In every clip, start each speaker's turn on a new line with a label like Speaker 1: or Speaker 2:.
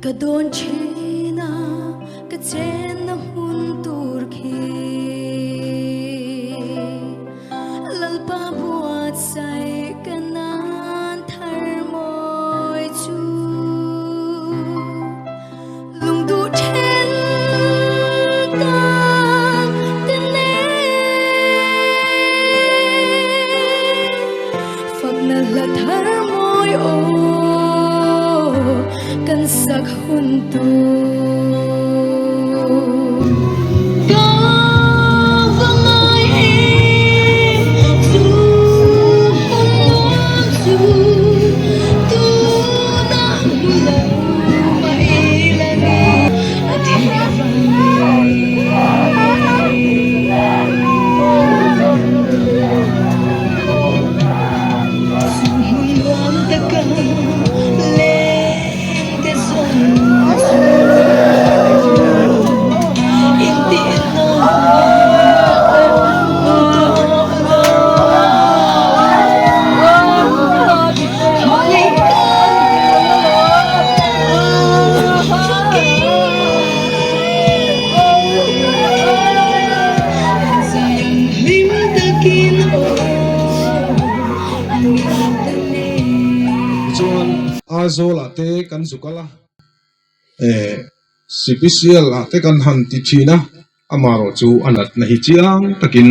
Speaker 1: Ka dawn thin a, ka chenna hmun tur khi. Lalpa buatsaih ka nan thar mawi chu. Lungduh then tan te nen. Fakna hla thar mawi aw kan sak hun tur. Ka va ngai em chu hmun nuam chu tunah hmu lo mah ila ni a thih avangin.
Speaker 2: Tichuan Aizawl ah te kan zu kal a, eh sipisial ah te kan han ti thin a, amaherawh chu a natna hi chiang takin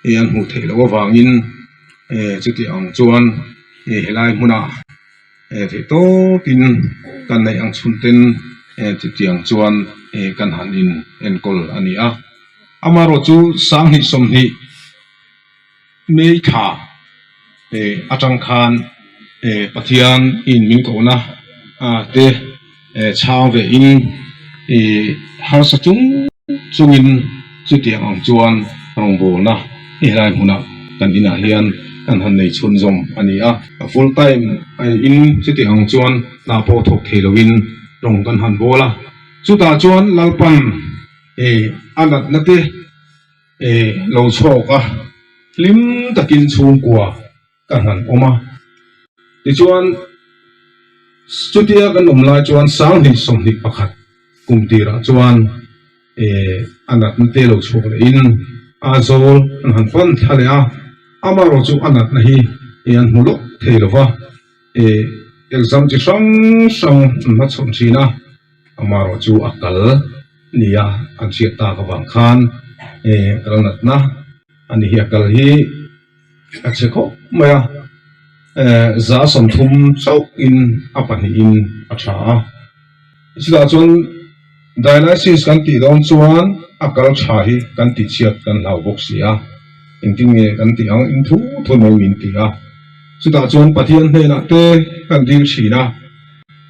Speaker 2: eh an hmuh theih loh avangin eh chuti ang chuan eh helai hmunah eh theih tawpin kan neih ang chhun ten eh chutiang chuan eh kan han in enkawl a ni a, amaherawh chu sanghnih sawmhnih May thla eh atang khan eh Pathian in min kohna te eh chhang ve in ih harsa chung chungin chutiang ang chuan rawngbawlna i helai hmunah kan inah hian kan han nei chhunzawm a ni a. Full time in chutiang ang chuan hna pawh thawk thei loin rawng kan han bawl a, chutah chuan Lalpan eh a natna te Eh lo chhawk a, hlim takin chhungkua ka han awm a. Tichuan, chutia kan awm lai chuan sanghnih 21 kum tirah chuan eh a natna te lo chhuak lehin Aizawl an han fan thla leh a, amaherawh chu a natna hi eh an hmu lawk thei lo va, eh exam chi hrang hrang an hmachhawn thin a. Amaherawh chu a kal nia an hriat tak avang khan kal natna a ni hi a kal hi a chhe khawp mai a, za 30 chauhin a pahnihin a tha a, chutah chuan dialysis kan tih dawn chuan a kal tha hi kan tih chhiat kan hlau bawk si a, engtin nge kan tih ang in thu thu mai min ti a, chutah chuan Pathian hnenah te kan dil thin a.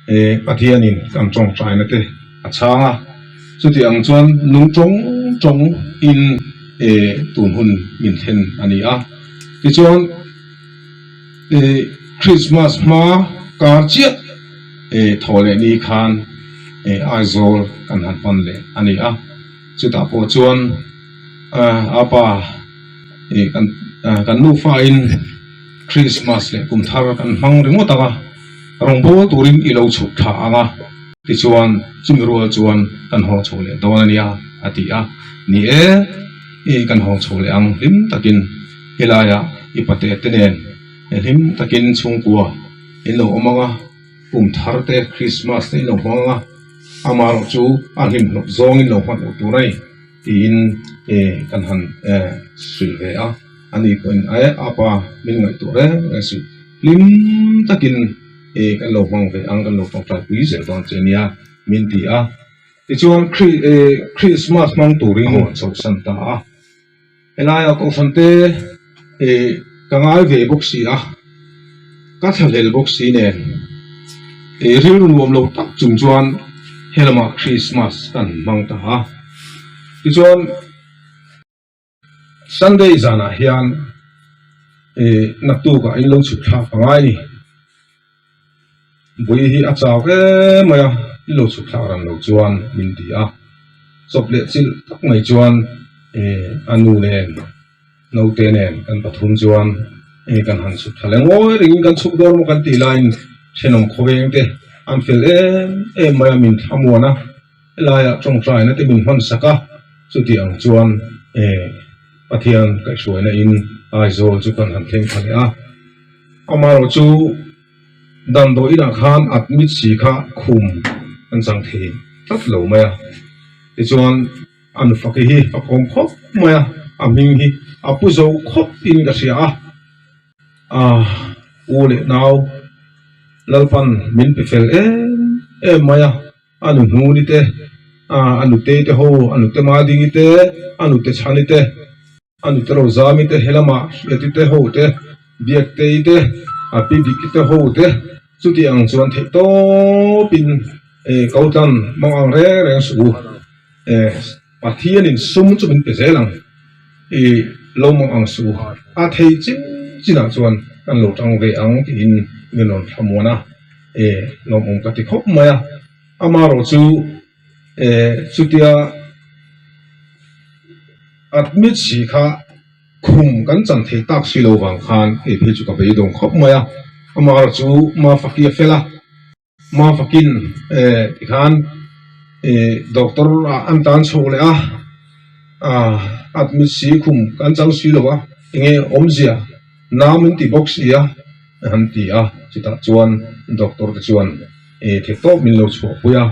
Speaker 2: He Pathianin kan tawngtaina te a chhang a, chuti ang chuan nung tawng tawng in e tun hun min thlen a ni a. Tichuan e Christmas hma kar chiah e thaw leh ni khan e Aizawl kan han hman leh a ni a. Chutah pawh chuan a pa e kan kan nufa in Christmas leh kum thar kan hmang ringawt ang a. Rawngbâwl turin i lo chhuk thla ang a, tichuan chumi rual chuan kan haw chho leh dawn a nia, a ti a. Ni e, i kan haw chho leh ang hlim takin helaiah i pate te nen hlim takin chhungkua in lo awm ang a, kum thar te, Christmas te in lo hmang ang a, amaherawh chu a hlimhlawp zawngin lo hman loh tur a ni, tiin kan han hrilh ve a. Ani pawhin, E, apa, min ngaihtuah reng reng suh. Hlim takin e kan lo hmang ve ang, kan lo tawngtai pui zel dawn che nia min ti a. Tichuan Christmas hmang turin a hawn chhohsan ta a. Helaia Kohhran te e ka ngai ve bawk si a, ka thlahlel bawk si nen e rilru nuam lo tak chung chuan helamah Christmas kan hmang ta a. Tichuan. Sunday zanah hian ih naktukah in lo chhuk thlak a ngai ni. Bui hi a chau em mai a, in lo chhuk thlak ran lo chuan min ti a. Chawp leh chilh tak mai chuan ih a nu nen naute nen kan pathum chuan ih kan han chhuk thla leh ngawi ringin kan chhuk dawn maw kan tih laiin thenawm khawveng te. an fel em em mai a, min thlamuan a, helaiah tawngtaina te min hman sak a, chuti ang chuan Pathian kaihhruaina in Aizawl chu kan han thleng thla leh a, amaherawh chu damdawi inah khan admit si kha khum an chang thei tlat lo mai a, tichuan An fak hi a kawm khawp mai a, a hming hi a pu zo khawp in ka hria a, ah u leh nau Lalpan min pe fel em em mai a, a nu Hnuni te, ah a nutei te ho, a nute Madingi te, a nute Chhani te, a nute Rozami te, helamah Hriati te ho te, Biaktei te, a pi Diki te ho te, chuti ang chuan theih tawpin ko tlan mang ang reng reng suh u. Pathianin sum chu min pe zel ang i lo mang ang suh u, a thei chin chinah chuan kan lo tang ve ang tiin min rawn thlamuan a, lawmawm ka ti khawp mai a, amaherawh chu chutia admit si kha khum kan chan thei tak si lo vang khan hei phei chu ka beidawng khawp mai a, amaherawh chu Mafaki a fel a. Mafakin tikhan doctor ah an tan chho leh a, admit si khum kan chang si lo a, enge awmzia nau min ti bawk si a han ti a, chutah chuan doctor te chuan thei tawp min lo chhuahpui a,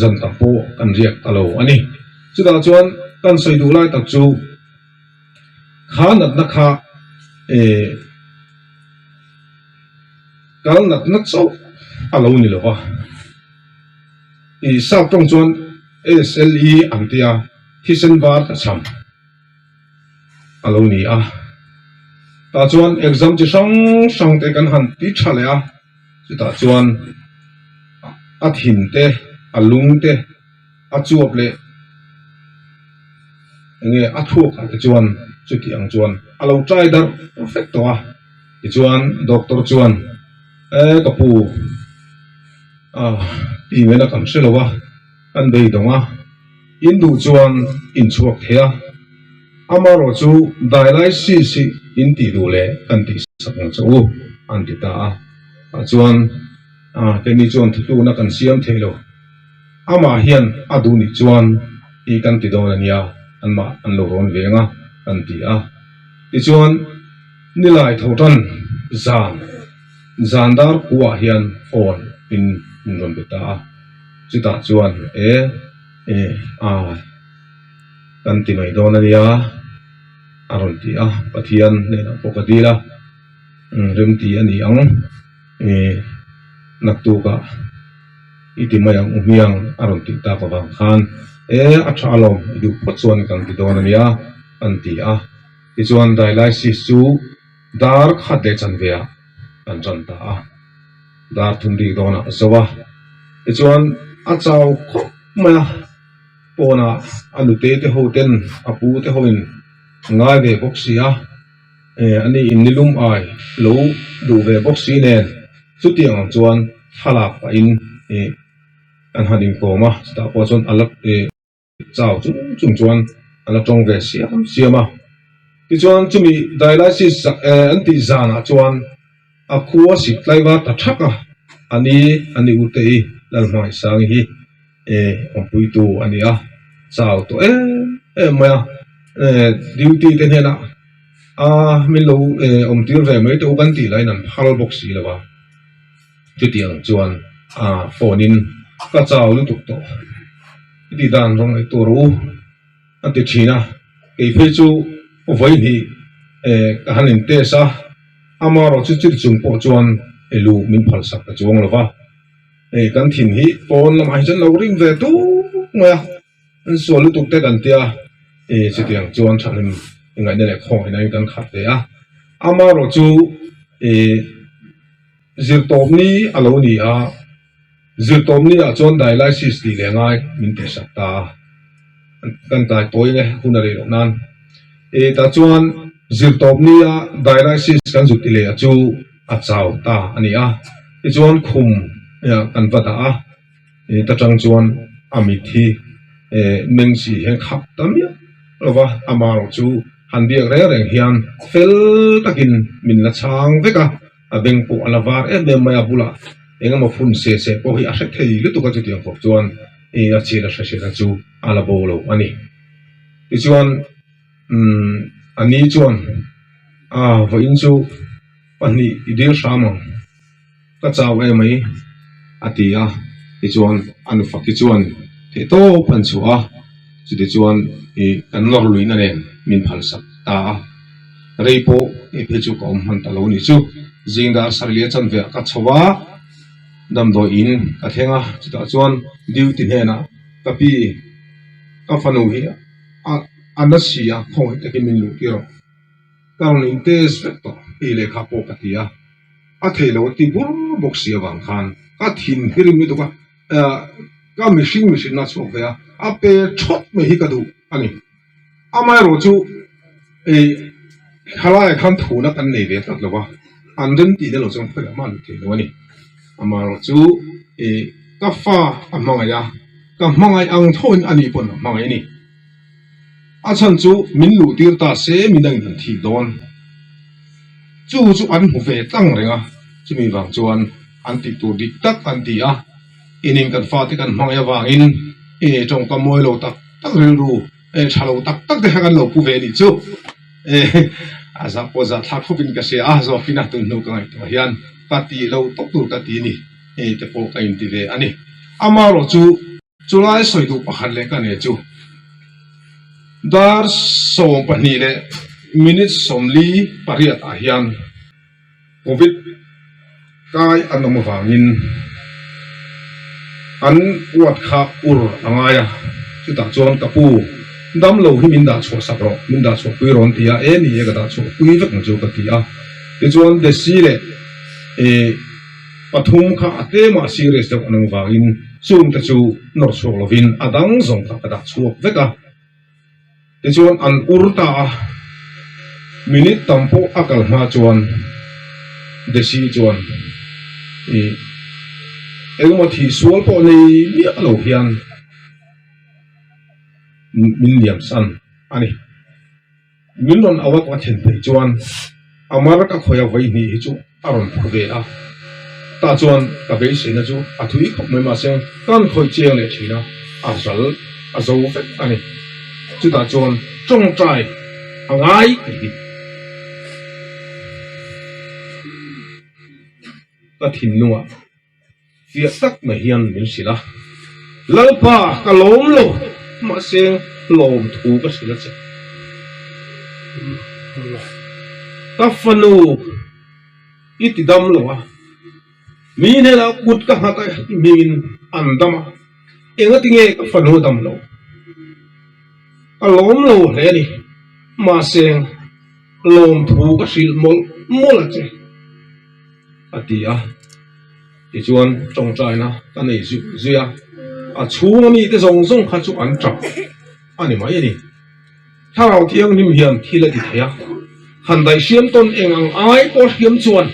Speaker 2: zan tak pawh kan riak ta lo a ni. Chutah chuan kan sawi duh lai tak chu kha natna kha Kal natna chauh a lo ni lo va, i sap tawng chuan SLE an tia thisen var ta cham a lo ni a. Tah chuan exam chi hrang hrang te kan han ti tha leh a, chutah chuan a thin te, a lung te, a chuap leh enge a thluak ah te chuan chuti ang chuan a lo try darh vek tawh a. Tichuan doctor chuan E ka pu ah tih ngaihna kan hre lo a, kan beidawng a, in duh chuan in chhuak thei a, amaherawh chu dialysis hi in tih duh leh kan tih sak ang che u an ti ta a, tah chuan ah keini chuan thutluhna kan siam thei lo, amah hian a duh nih chuan i kan ti dawn a nia anmah an lo rawn veng a kan ti a, tichuan. Nilai tho tan zan zan dar khuah hian phone in min rawn be ta a, chutah chuan e e a kan ti mai dawn a nia a rawn ti a, Pathian hnenah pawh ka dil a, remti a ni ang e naktukah i ti mai ang u hmiang a rawn tih tak avang khan e a tha alawm i duh phawt chuan kan ti dawn a nia an ti a. Tichuan dialysis chu dar khat leh chanve ah kan tan ta a, dar thum bik dawnah a zo a. Tichuan a chau khawp mai a, pawnah a nute te ho ten a pu te ho in ngai ve bawk si a, ani in nilum ai lo duh ve bawk si nen chutiang ang chuan thlalak pahin an han inkawm a, chutah pawh chuan a la Chau chung chung chuan a la tawng ve siam siam a. Tichuan chumi dialysis an tih zanah chuan a khua sik tlaivar ta thak a, a ni a ni ute i Lalhmaisangi hi awmpuitu a ni a, chau tawh em em mai a, duty te hnenah a min lo awmtir ve mai teh u kan tih laiin an phal bawk si lo a. Chutiang chuan a phone in ka chau lutuk tawh i tih dan rawng ngaih tur u a ti thin a, kei phei chu vawihnih ka han in test a, amaherawh chu chuti chung pawh chuan lu min phal sak ta chuang lo va, hei kan thin hi pawn lamah hi chuan lo rim ve tuk mai a, an sual lutuk te kan tia chutiang chuan thahnem ngaihna leh khawngaihna in kan khat ve a, amaherawh chu ih. Zirtawpni a lo ni a, zirtawpni ah chuan dialysis tih leh ngai min tih sak ta a, kan tlai tawi nge hun a rei loh nan. E tah chuan zirtawpni a dialysis kan zut ti leh a chu a chau ta a ni a, tichuan khum kan va dah a, e ta tang chuan a mit hi e meng si hian khap ta miah lo va, amaherawh chu han biak reng reng hian fel takin min la chhang vek a. A beng pawh a la var em em mai a bulah Engemaw phun se se pawh hi a hre thei lutuk a chutiang khawp chuan i a chhiat a hre hriat a chu a la bo lo a ni. Tichuan umm a ni chuan a vawiin chu pahnih i dil hram ang ka chau em mai a ti a tichuan a nufa khi chuan theih tawp an chhuah a chutichuan ih kan nawr luihna nen min phalsak ta a rei pawh hei phei chu ka awm hman ta lo a nih chu zing dar sarih leh chanve ah ka chho a damdawi in ka thleng a chutah chuan duty hnenah ka pi ka fanu hi a a na si a khawngaih takin min luh tir rawh ka rawn in test vek tawh hei lehkha pawh ka ti a. A thei lo a ti bur bawk si avang khan ka thin hi rim lutuk a, ka mihring mihrinna a chhuak ve a, a pe thawt mai hi ka duh a ni. Amaherawh chu ei thalaiah khan thuna kan nei ve tlat lo va, an rem tihna lo chuan khawiah mah a lut thei lo a ni. Amaherawh chu ei ka fa a hmangaih a, ka hmangaih ang thawhin ani pawn a hmangaih a ni. A chhan chu min luh tir ta se min dangin an thik dawn. Chu chu an hmu ve tlang reng a, chumi vang chuan an tih tur dik tak an ti a, inin kan fate kan hmangaih avangin e tawngkam mawi lo tak tak rilru e tha lo tak tak te kha kan lo pu ve anih chu e a zah pawh zah thlak khawpin ka hria a, zawkin a tun hnu ka ngaihtuah hian ka tih lo tawp tur ka ti a ni, hei te pawh ka inti ve a ni. Amaherawh chu. Chulai sawi duh pakhat leh ka nei chu dar 12 leh minute 48 ah hian Covid kai an awm avangin an ward kha ur a ngai a, chutah chuan ka pu damlo hi min dah chhuah sak rawh, min dah chhuah pui rawn ti a, e ni e ka dah chhuah pui vek ang chu ka ti a, tichuan Desi leh ih. Pathum kha a tlem a serious deuh an awm vangin chungte chu nawr chhuak lovin a dang zawng kha ka dah chhuak vek a. Tichuan an ur ta a, minute tam pawh a kal hma chuan Desi chuan ih engemaw thih sual pawh nei miah lo hian min liam san a ni. Min rawn au a ka thlen theih chuan a mar ka khawi a vawi hnih hi chu a rawn phu ve a, tah chuan ka beiseina chu a thui khawp mai mahse kan khawih chiang leh thin a, a ral a zo vek a ni. Chutah chuan tawngtai a ngai tih hi ka thinlungah Fiah tak mai hian min hrilh a, Lalpa, ka lawm lo, mahse lawm thu ka hrilh a che. Ka fanu i ti dam lo a, mi hnenah kut ka nghat a, i hmingin an dam a, engatinge ka fanu a dam lo? Ka lawm lo hle a ni, mahse lawm thu ka hrilh mawlh mawlh a che. A ti a, tichuan tawngtaina ka nei zui zui a, a chhunga mite zawng zawng kha chu an tap a ni mai a ni. Thlarau Thianghlim hian thil a ti thei a, han daihhriam tawn eng ang ai pawh hriam chuan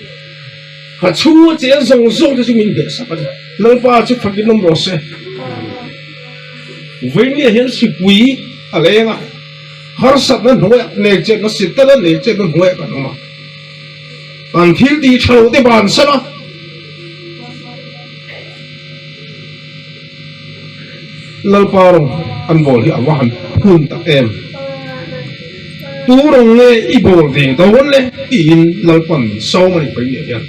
Speaker 2: ka chhunga cheng zawng zawng te chu min hnehsak a ni. Lalpa chu fakin awm rawh se. Vawinia hian hripui a leng a, harsatna hnuaiah neichetna sitana neichetna hnuaiah kan awm a. An thil tih tha lo te ban san a. Lalpa rawng an bawl hi a va han phun tak em. Tu rawng nge i bawl ve dawn le tiin Lalpan min sawm a ni pai nih hian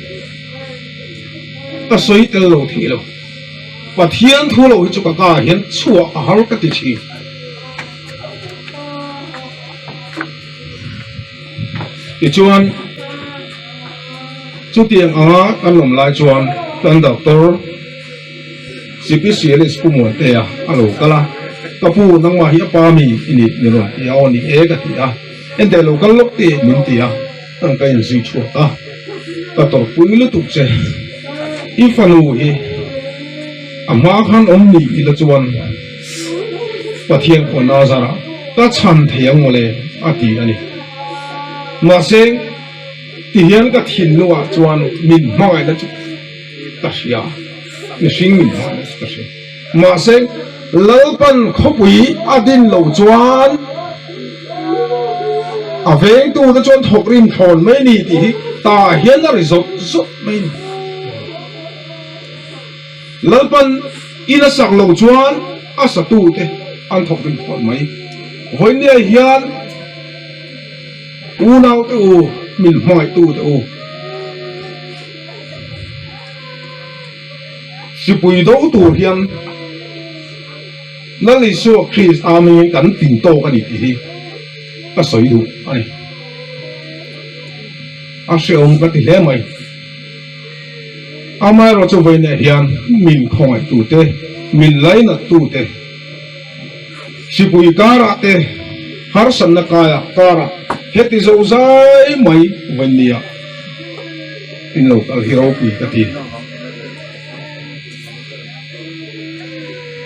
Speaker 2: ka sawi tel lo thei lo. Pathian thu lo hi chu ka ka ah hian chhuah a har ka ti thin. Tichuan, chutiang anga kan lawm lai chuan kan doctor Specialist Pu Muantea a lo kal a, Ka pu, nangmah hi a pa mi i ni min rawn ti a, aw ni e ka ti a, enteh lo kal lawk tih min ti a, an ka inzui chhuak a, ka tawrhpui lutuk che, i fanu hi a hma khan awm ni ila chuan Pathian khaw Nazarah ka chhan thei ang mawle a ti a ni. Mahse, tihian ka thinlungah chuan min hmangaihna chu ka hria, mihring min hmangaihna chu ka hria. Mahse, Lalpan khawpui a din lo chuan a vengtute chuan thawk rim thlawn mai ni tih hi tah hian a ri zawt zawt mai ni. Lalpan in a sak loh chuan a satute an thawk ring phawt mai. Vawinia hian unaute u, min hmangaihtute u, Sipui do tur hian Lal Isua Krista hmingin kan tin tawk a ni tih hi ka sawi duh a ni. A hrehawm ka ti hle mai. Amaherawhchu vawiinah hian min khawngaihtute, min lainattute, sipui karah te, harsatna kaiah karah heti zozai mai vawiinniah in lo kal hi ropui ka ti.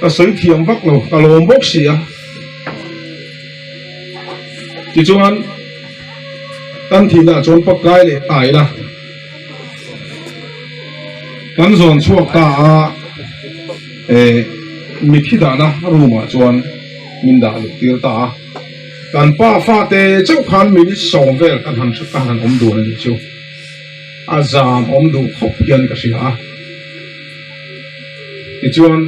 Speaker 2: Ka sawi thiam vak lo, ka lawm bawk si a. Tichuan, kan thihna chuan pakai leh ta ila. Kan zawn chhuak ta a, eh, mithi dahna room ah chuan min dah luh tir ta a. Kan pa fate chauh khan minute sawm vel kan han ka han awm dun a nih chu. A zam awm duh khawp hian ka hria a. Tichuan,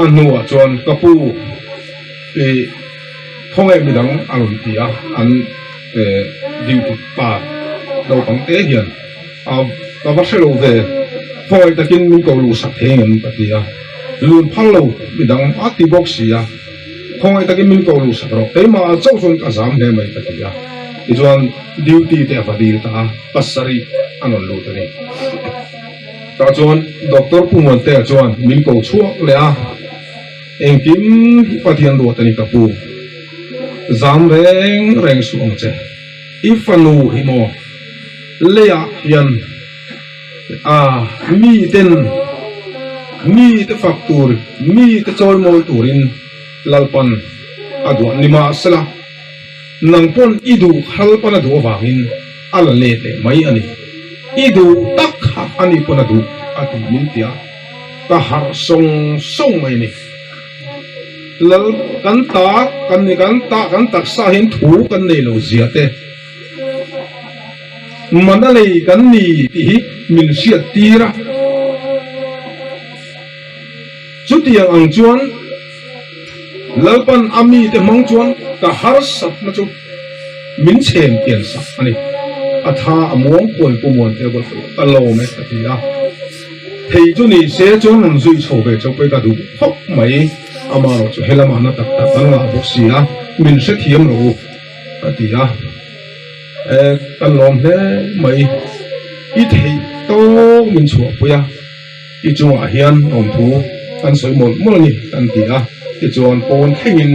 Speaker 2: a hnuah chuan ka pu ih khawngaih midang a rawn ti a, an duty pa naupang te hian a ka va hre lo ve, khawngaih takin min ko luh sak thei ngem ka ti a, lun phal lo midang a ti bawk si a, khawngaih takin min ko luh sak rawh, keimah chauh chuan ka zam hle mai ka ti a, tichuan duty te a va dil ta a, pasarih a rawn lut a ni. Tah chuan Doctor Pu Muantea chuan min ko chhuak leh a, Engkim hi Pathian ruat a ni ka pu, zam reng reng suh ang che, i fanu hi maw leiah hian a miten mite fak tur, mite chawimawi turin Lalpan a duah ni mahsela nang pawn i duh Lalpan a duh avangin a la let leh mai a ni, i duh tak kha ani pawn a duh a ti min tia. Ka harh sawng sawng mai a ni. Lal kan ta kan ni kan ta kan taksa hian thu kan nei lo zia te mana lei kan ni tih hi min hriat tir a. Chutiang ang chuan Lalpan a mite hmang chuan ka harsatna chu min chhem pian sak a ni. A tha a muang kuai pu muan te ka lawm e ka ti a. Thei chu ni se chuan rawn zui chho ve chauh pawh i ka duh khawp mai. Amaherawh chu helamah na tak tak kan ngah bawk si a, min hrethiam rawh u ka ti a. E, kan lawm hle mai. I theih tawk min chhuahpui a, i chungah hian awmthu kan sawi mawlh mawlh a ni kan ti a. Tichuan pawn thlengin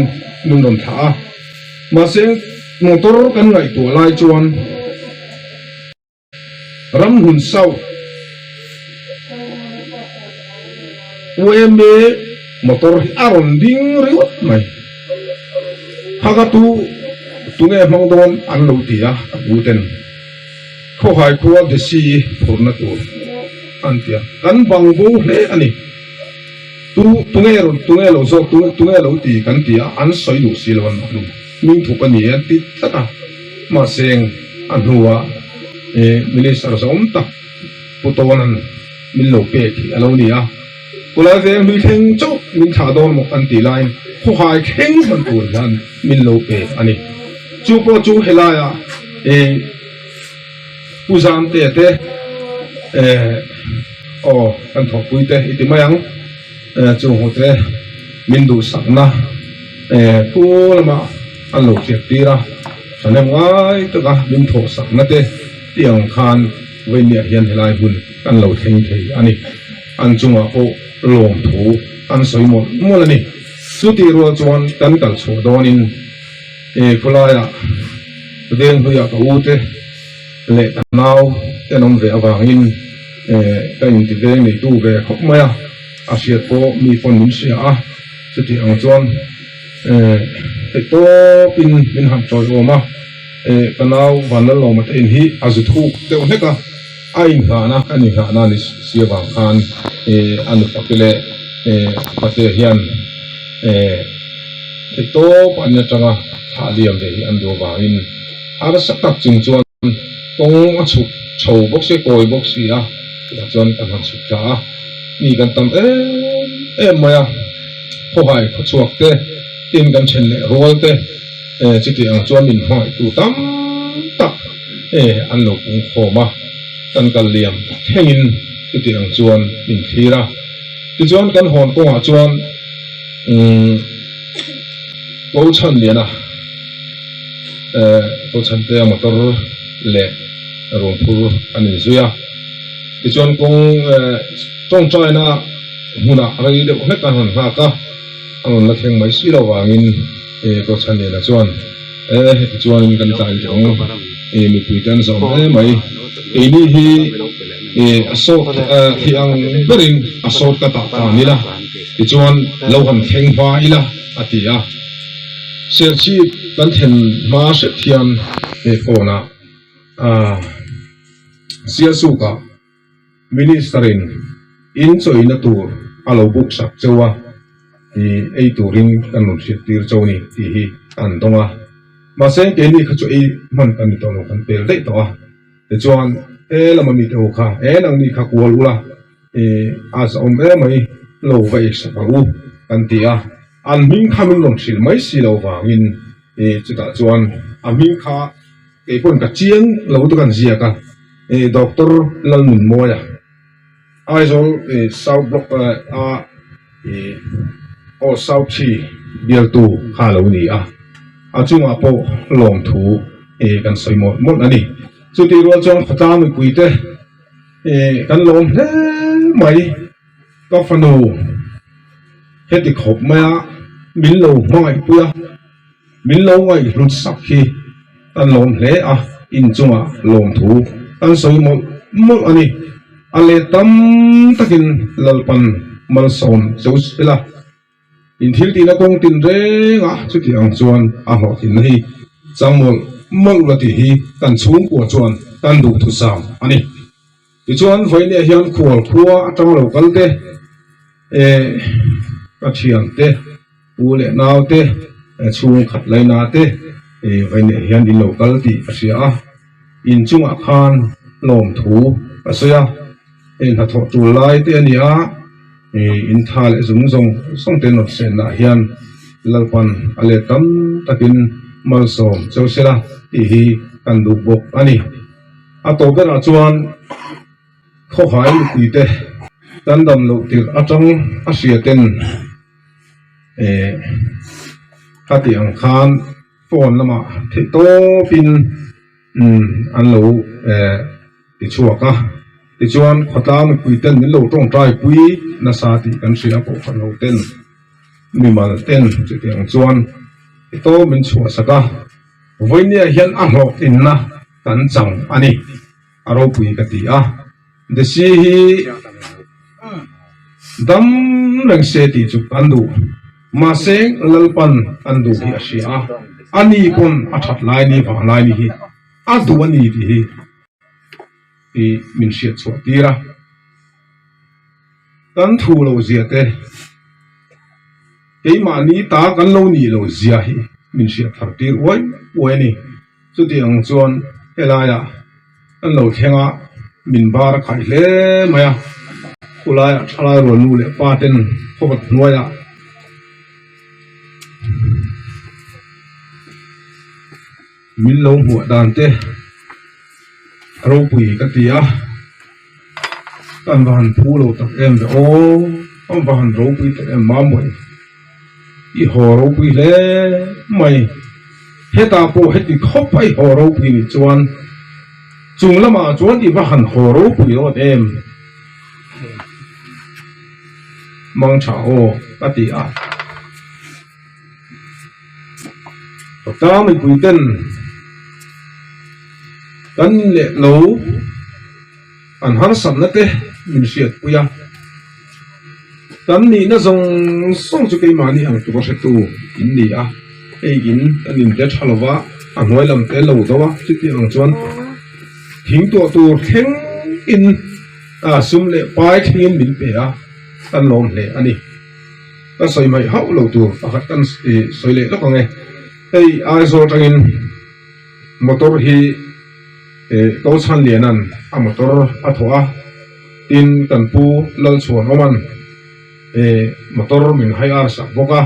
Speaker 2: min rawn thlah a. Mahse motor kan ngaihtuah lai chuan. Ramhun South UMA motor hi a rawn ding ringawt mai. Phaka tu tunge hmang dawn an lo ti a, ka pu ten Khawhai khua Desi phurna tur an ti a, kan bang bo hle a ni. Tu tunge rawn tunge lo zawk tu tunge lo ti kan ti a, an sawi duh si lo an mahni hming thup a ni e an ti tlat a. Mahse a hnuah Minister zawm tak Pu Tawna'n min lo pek hi a lo ni a, Kulai veng hlui thleng chauh min thlah dawn maw kan tih laiin khawhai thleng hman tur hian min lo pe a ni. Chu pawh chu helaiah Pu Zamtea te aw kan thawhpui te i ti mai ang, chung ho te min duhsakna Pu lamah an lo hriat tir a, thahnem ngai taka min thawhsakna te ti ang khan vawiinniah hian helai hun kan lo thleng thei a ni. An chungah pawh lawmthu an sawi mawlh mawlh a ni. Chutih rual chuan kan kal chhuah dawnin khawlaiah Venghluiah ka u te leh ka nau te an awm ve avangin ka inti veng neitu ve khawp mai a, a hriat pawh mi pawn min hria a, chutih ang chuan Theih tawpin min han tawiawm a, ka nau Vanlalawma te in hi a zu thuk deuh hlek a, a inghahna kan inghahna ni si avang khan a nupate leh pate hian theih tawp an atanga thlah liam ve hi an duh avangin harsa tak chung chuan kawng a chhuk chho bawk si, kawi bawk si a, chutah chuan kan han chhuk thla a. mi kan tam em em mai a, khawhai khawchhuak te, tin kan then leh rual te chuti ang chuan min hmangaihtu tam tak an lo pung khawm a, kan kal liam thlengin chuti ang chuan min thlir a. Tichuan kan hawn kawngah chuan umm Ko Chhanliana Ko Chhantea motor leh ruangphur an inzui a. Tichuan kawng tawngtaina hmunah rei deuh hlek an rawn nghak a, a rawn la thleng mai si lo vangin Ko Chhanliana chuan heti chuanin kan tlai teh ang mipui te an zawm hle mai. Keini hi a sawt thei ang berin a sawt ka tah ta nila tichuan lo han thleng hma ila a ti a. Serchhip kan thlen hma hret hian kawnah Sialsukah Minister-in in chawina tur a lo book sak cheu a, ei turin kan rawn hriat tir cheu a ni tih hi an dawng a. Mahse keini kha chu ei hman kan ni tawh lo, kan pel daih tawh a. Tichuan he lama mite ho kha he nangni kha kual ula a zahawm em mai lo va ei sak ang u kan ti a. An hming kha min rawn hrilh mai si lo vangin chutah chuan a hming kha kei pawhin ka chiang lo te kan ziak a, Doctor Lalnunmawia Aizawl South Block a aw South Three bialtu kha a lo ni a, a chungah pawh lawmthu kan sawi mawlh mawlh a ni. Chutih rual chuan khawtlang mipuite kan lawm hle mai. Ka fanu heti khawp maia min lo hmangaihpui a, min lo ngaihhlut sak hi kan lawm hle a, inchungah lawmthu kan sawi mawlh mawlh a ni. A let tam takin Lalpan malsawm cheu ila. In thil tihna kawng tin reng a, chuti ang chuan a hlawhtlinna hi chang mawlh mawlh ula tih hi kan chhungkua chuan kan duhthusam a ni. Tichuan vawinia hian khual khua atang lo kal te, eh ka thian te, pu leh nau te, chhung khat laina te eh vawinia hian in lo kal tih ka hria a, in chungah khan lawmthu ka sawi a, hei hnathawh tul lai te a ni a. In tha leh zung zawng zawng te nawt senna ah hian Lalpan a let tam takin malsawm cheu sela tih hi kan duh bawk a ni. A tawp berah chuan khawhai mipui te kan dam loh tirh atang a hria ten khati ang khan phone lamah theih tawpin an lo ti chhuak a, tichuan khawtlang mipui ten min lo tawngtai pui nasa tih kan hria a, kohhran ho ten mimal ten chutiang chuan tawp min chhuah sak a, vawinia hian a hlawhtlinna kan chang a ni, a ropui ka ti a, Desi hi dam reng se tih chu kan duh, mahse Lalpan an duh hi a hria a, ani pawn a that lai ni vang lai ni hi. A duh a ni tih hi i min hriat chhuah tir a, kan thu lo zia te, keimahni ta kan lo nih lo zia hi min hriat thar tir uai uai a ni. Chuti ang chuan helaiah kan lo thleng a, min bar a khaih hle mai a, khulaiah thalai rual nu leh pa ten khawvat hnuaiah, Min lo hmuah dan te ropui ka ti a, kan va han phu lo tak em ve aw, kan va han ropui tak em mamawih i haw ropui hle mai, hetah pawh heti khawp a i haw ropui nih chuan chung lamah chuan i va han haw ropui rawt em mangtha aw ka ti a. Tlang mipui ten kan leh lo an harsatna te min hriatpui a, kan nihna zawng zawng chu keimahni ang tura hretu in ni a, hei in kan inte tha lova a hnuai lam te lo do a, chuti ang chuan thing tuah tur thleng in sum leh pai thlengin min pe a, kan lawm hle a ni. Ka sawi hmaih hauh lo tur pakhat kan sawi leh lawk ang e. Hei Aizawl atangin motor hi Tochhanliana'n a motor a thawh a. Tin, kan pu Lalchhuanawma'n motor min hai ar sak bawk a.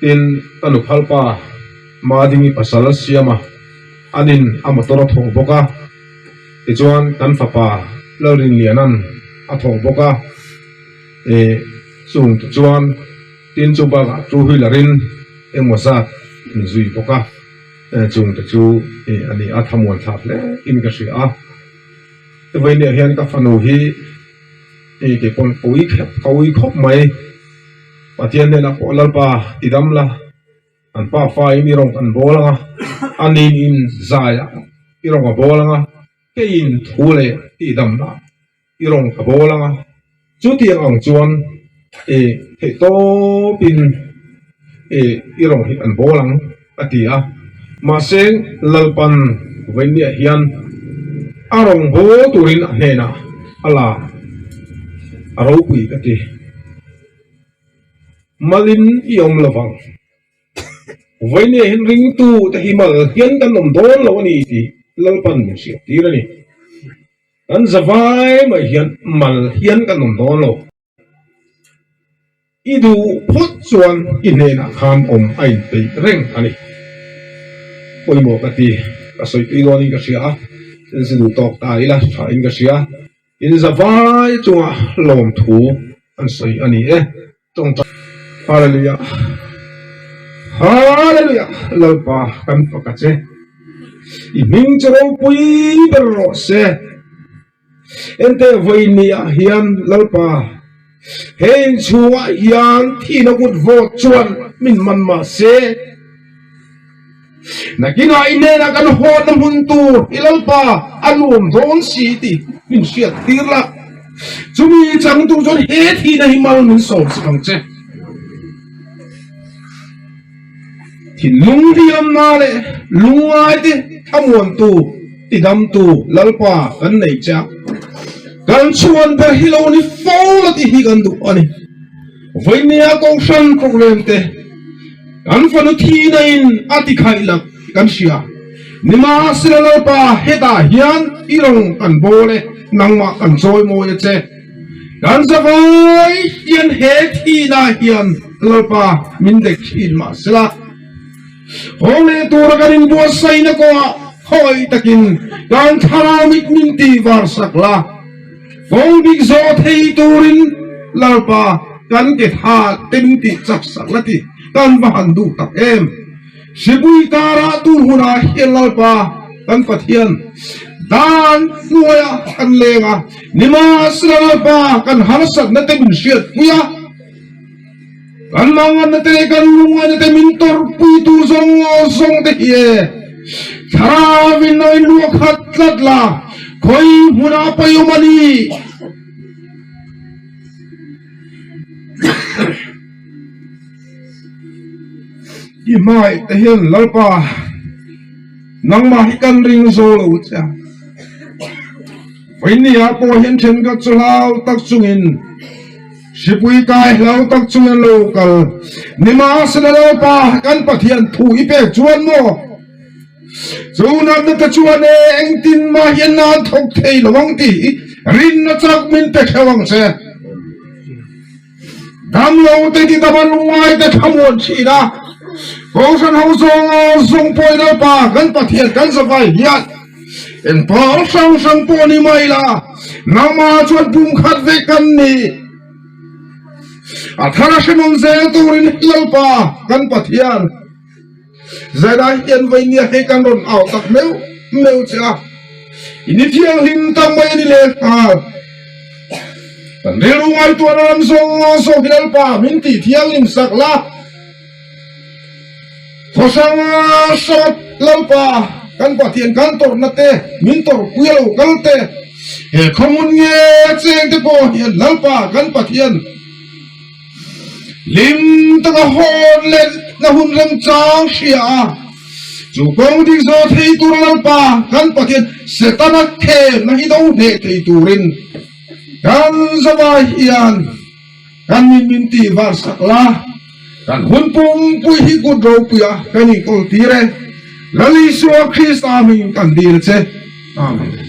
Speaker 2: Tin, ka nuphalpa Madingi pasal siam a, anin a motor a thawh bawk a. Tichuan, kan fapa Lalrinliana'n a thawh bawk a. Chung tichuan, tin chu bakah two wheeler in engmaw zat min zui bawk a. Chung te chu a ni a, thamuan thlak hle in ka hria a. Vawinia hian ka fanu hi kei pawn ka ui khep ka ui khawp mai. Pathian hnenah pawh Lalpa ti dam la, an pa fa in i rawng kan bawl ang a, a nin in zai ah i rawng a bawl ang a, keiin thu leh tihdam lah i rawng ka bawl ang a. Chutiang ang chuan i theihtawp in i rawng hi kan bawl ang a ti a. Mahse Lalpan vawinia hian a rawng bawl turin a hnenah a la a ropui ka ti. Malin i awm lovang. Vawinia hian ringtu te hi mal hian kan awm dawn lo a ni tih Lalpan min hriattir a ni. Kan zavai mai hian mal hian kan awm dawn lo. I duh phawt chuan i hnenah khan awm a inpeih reng a ni. Pawimawh ka ti, ka sawi tui dawnin ka hria a, thil duh tawk ta ila tha in ka hria. In zavai chunga lawmthu an sawi a ni e. Tawngtai Hallelujah Hallelujah Lalpa kan fak a che i hming chu ropui ber rawh se ente vawiin ah hian Lalpa he inchhungah hian thihna kut vawt chuan min man mah se nakinah i hnenah kan hawtna hmun tur i Lalpa a nuam dawn si tih min hriat tir la, chumi chang tur chuan he thihna hi mal min sawm sak ang che. Thinlung hliamna leh lungngai te thlamuantu tidamtu Lalpa kan nei che a, kan chhuan ber hi lo ni fo la tih hi kan duh a ni. Vawinia Kohhran program te Kan fanu thihna in a ti khaih lak kan hria. Nimahsela Lalpa hetah hian i rawng kan bawl e, nangmah kan chawi mawi a che. Kan zavai hian he thihna hian Lalpa min dek thin mahsela, haw leh tura kan inbuatsaihna kawngah khawi takin kan thlarau mit min tih var sak la. Kawng dik zawh thei turin Lalpa kan ke tha te min tih chak sak la ti kan va han duh tak em. Sipui karah tur hunah hian Lalpa kan Pathian dan hnuaiah kan leng a, nimahsela Lalpa kan harsatna te min hriatpui a, kan manganna te leh kan lungngaihna te min tawrhpuitu zawng zawng te hi e thlarauin a inluah khat tlat la, khawi hmunah pawh awm a ni. I hmangaih te hian Lalpa nangmah hi kan ring zo lo che a. Vawinia pawh hian thenkhat chu hlau tak chungin Hripui kai hlau tak chung an lo kal. Nimahsela Lalpa kan Pathian thu i pek chuan maw? Chu natna te chuan e engtin mah hian nan thawk thei lo ang tih hi rinna chak min pe theuh ang che. Damlo te ti dam a lungngai te thlamuan thin a, Kohhran ho zawng zawng pawhin Lalpa kan Pathian kan zavai hian Eng pawl hrang hrang pawh ni mai la, nangmah chuan pum khat vek kan ni. A thar a hre nawn zel turin Lalpa kan Pathian zailai hian vawinia hei kan rawn au tak meuh meuh che a, i ni thianghlim tak mai a ni leh nghal. Kan rilru ngaihtuahna lam zawng zawng hi Lalpa min tih thianghlim sak la. Khawsang sawt Lalpa kan Pathian kan tawrhna te min tawrhpui a lo kal te, he khawhmun nge cheng te pawh hian Lalpa kan Pathian hlim taka hawn leh na hun remchang hria a, chu kawng dik zawh thei tur Lalpa kan Pathian Setana themna hi do hneh thei turin kan zavai hian Kan min min tih var sak la, kan hun pumpui hi kut ropuia kan inkawl tir e. Lal Isua Krista hmingin kan dil che. Amen.